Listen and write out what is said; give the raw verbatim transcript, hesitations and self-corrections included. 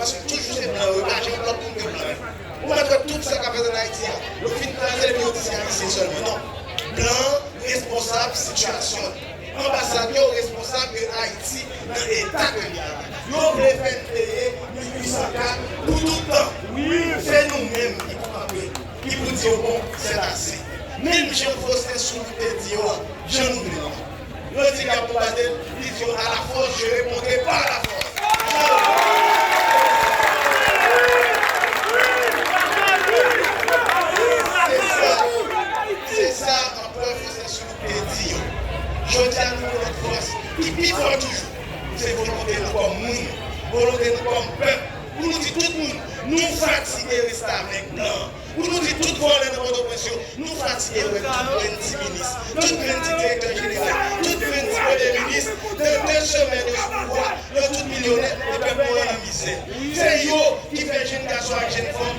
Toujou se blan yo, yo pa janm lòt moun ke blan yo. Ou mèt wè tout sa k ap fèt ann Ayiti a, yo fin kraze l epi yo di se Ayisyen sèlman. Non. Blan an responsab sitiyasyon an. Anbasad yo responsab de Ayiti nan eta ke li ye la. Yo vle fè n peye mil uit san kat pou tout tan. Se nou menm ki pou kanpe, ki pou di yo bon, c'est assez. Menm jan Faustin Soulouque te di yo a, jan nou vle l. Yo di y ap bonbade l, li di yo à la force, je répondrai par la force. Se sa, se sa anperè Faustin Soulouque te di yo. Jodi a nou gen lòt fòs ki pi fò toujou. Se volonte nou kòm moun, volonte nou kòm pèp. Pou nou di tout moun, nou fatige restavèk blan. Pou nou di tout vòlè nan Pòtoprens yo, nou fatige wè tout grenn ti minis, tout grenn ti direktè jeneral, tout grenn ti premye minis, de de semèn yo sou pouvwa, yo tout milyonè, e pèp mwen an nan mizè. Se yo ki fè jenn gason ak jenn fanm